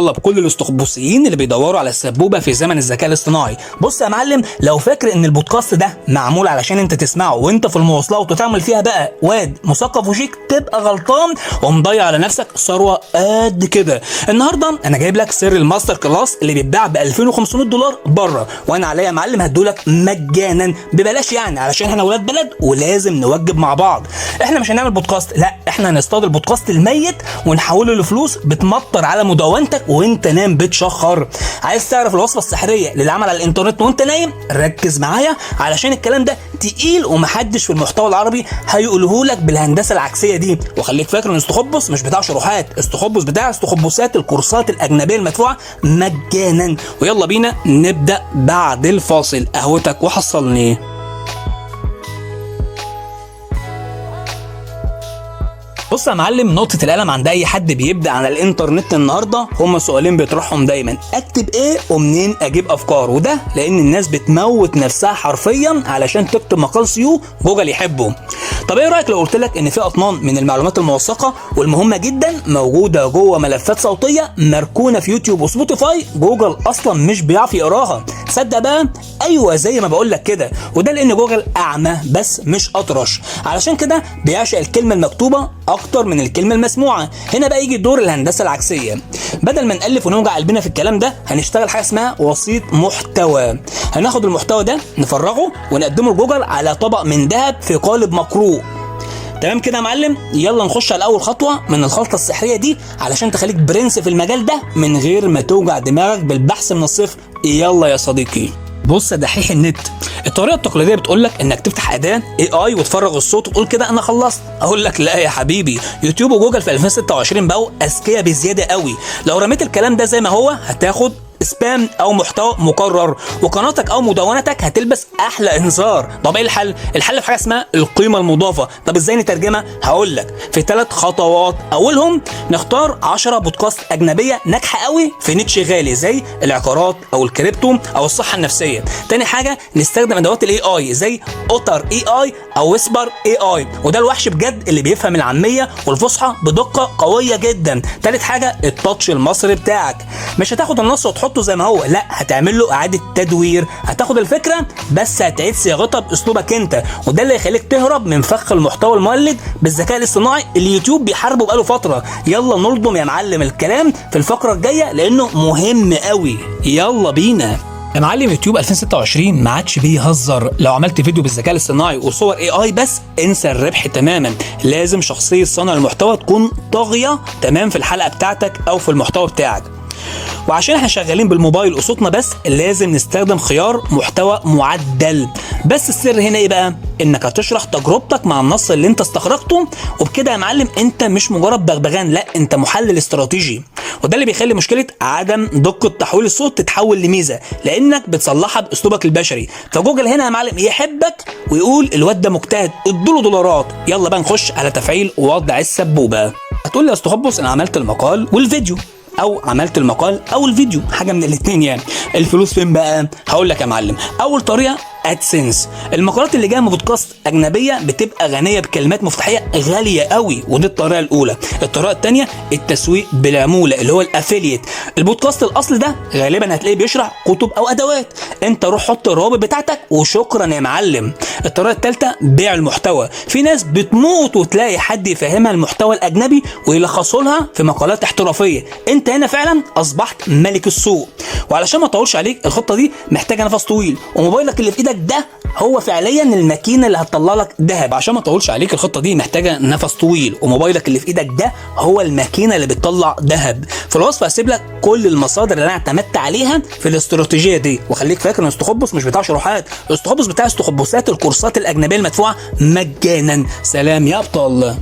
الله بكل الاستخبصيين اللي بيدوروا على السبوبه في زمن الذكاء الاصطناعي. بص يا معلم، لو فاكر ان البودكاست ده معمول علشان انت تسمعه وانت في المواصلات وتعمل فيها بقى واد مثقف وشيك، تبقى غلطان ومضيع على نفسك ثروة قد كده. النهارده انا جايب لك سر ال master class اللي بيتباع ب $2500 بره، وانا عليا يا معلم هدولك مجانا ببلاش، يعني علشان احنا ولاد بلد ولازم نوجب مع بعض. احنا مش هنعمل بودكاست، لا، احنا هنصطاد البودكاست الميت ونحوله لفلوس بتمطر على مدونتك وانت نام بتشخر. عايز تعرف الوصفة السحريه للعمل على الانترنت وانت نايم؟ ركز معايا علشان الكلام ده تقيل ومحدش في المحتوى العربي هيقوله لك بالهندسة العكسيه دي. وخليك فاكر ان استخبص مش بتاع شروحات، استخبص بتاع استخبصات الكورسات الاجنبية المدفوعه مجانا. ويلا بينا نبدا بعد الفاصل. قهوتك وحصلني. بص يا معلم، نقطة القلم عند أي حد بيبدأ على الإنترنت النهاردة هما سؤالين بيطرحهم دايما: أكتب إيه ومنين أجيب أفكار؟ وده لأن الناس بتموت نفسها حرفيا علشان تكتب مقال SEO جوجل يحبه. طب إيه رأيك لو قلت لك إن في أطنان من المعلومات الموثقة والمهمة جدا موجودة جوه ملفات صوتية مركونة في يوتيوب وسبوتيفاي، جوجل أصلا مش بيعرف يقراها؟ صدق بقى، أيوه زي ما بقول لك كده. وده لأن جوجل أعمى بس مش أطرش، علشان كده بيعشق الكلمة المكتوبة اكتر من الكلمة المسموعة. هنا بقى يجي دور الهندسة العكسيه. بدل ما نالف ونوجع قلبنا في الكلام ده، هنشتغل حاجة اسمها وسيط محتوى. هناخد المحتوى ده نفرغه ونقدمه لجوجل على طبق من ذهب في قالب مقروء. تمام كده يا معلم؟ يلا نخش على اول خطوة من الخلطة السحريه دي علشان تخليك برنس في المجال ده من غير ما توجع دماغك بالبحث من الصفر. يلا يا صديقي. بص يا دحيح النت، الطريقة التقليدية بتقول لك انك تفتح اداه AI وتفرغ الصوت وتقول كده انا خلصت. اقول لك لا يا حبيبي، يوتيوب وجوجل في 2026 بقوا اذكياء بزيادة قوي. لو رميت الكلام ده زي ما هو هتاخد spam او محتوى مكرر، وقناتك او مدونتك هتلبس احلى انذار. طب ايه الحل؟ الحل في حاجة اسمها القيمة المضافة. طب ازاي نترجمها؟ هقول لك في 3 خطوات. اولهم نختار 10 بودكاست اجنبية ناجحة قوي في niche غالي زي العقارات او الكريبتو او الصحة النفسية. تاني حاجة نستخدم ادوات ال AI زي Otter AI او Whisper AI، وده الوحش بجد اللي بيفهم العامية والفصحى بدقة قوية جدا. تالت حاجة ال touch المصري بتاعك، مش هتاخد النص وتحطه زي ما هو، لا، هتعمل له اعاده تدوير. هتاخد الفكرة بس هتعيد صياغتها باسلوبك انت، وده اللي يخليك تهرب من فخ المحتوى المولد بالذكاء الاصطناعي اللي يوتيوب بيحاربه بقاله فترة. يلا نلضم يا معلم الكلام في الفقرة الجاية لانه مهم قوي. يلا بينا يا معلم. يوتيوب 2026 ما عادش بيهزر. لو عملت فيديو بالذكاء الاصطناعي وصور AI بس، انسى الربح تماما. لازم شخصية صانع المحتوى تكون طاغية تمام في الحلقة بتاعتك او في المحتوى بتاعك. وعشان احنا شغالين بالموبايل وصوتنا بس، لازم نستخدم خيار محتوى معدل. بس السر هنا ايه بقى؟ انك هتشرح تجربتك مع النص اللي انت استخرجته، وبكده يا معلم انت مش مجرد بغبغان، لا، انت محلل استراتيجي. وده اللي بيخلي مشكلة عدم دقه تحويل الصوت تتحول لميزه، لانك بتصلحها باسلوبك البشري. فجوجل هنا يا معلم يحبك ويقول الواد ده مجتهد، ادوله دولارات. يلا بقى نخش على تفعيل وضع السبوبه. هتقول لي يا استخبص انا عملت المقال والفيديو، او عملت المقال او الفيديو، حاجة من الاثنين يعني، الفلوس فين بقى؟ هقول لك يا معلم. اول طريقه AdSense. المقالات اللي جاية من بودكاست اجنبية بتبقى غنية بكلمات مفتاحيه غالية قوي، ودي الطريقة الاولى. الطريقة الثانية التسويق بالعموله اللي هو ال affiliate. البودكاست الاصلي ده غالبا هتلاقيه بيشرح كتب او ادوات، انت روح حط الروابط بتاعتك وشكرا يا معلم. الطريقة الثالثة بيع المحتوى. في ناس بتموت وتلاقي حد يفهمها المحتوى الاجنبي ويلخصه لها في مقالات احترافية. انت هنا فعلا اصبحت ملك السوق. وعلشان ما اطولش عليك، الخطة دي محتاجه نفس طويل، وموبايلك اللي في ايدك ده هو فعليا الماكينة اللي هتطلع لك ذهب. عشان ما اطولش عليك، الخطة دي محتاجه نفس طويل، وموبايلك اللي في ايدك ده هو الماكينة اللي بتطلع ذهب. في الوصف هسيب لك كل المصادر اللي انا اعتمدت عليها في الاستراتيجية دي. وخليك فاكر ان استخبص مش بتاع شروحات، استخبص بتاع استخبصات الكورسات الاجنبية المدفوعه مجانا. سلام يا ابطال.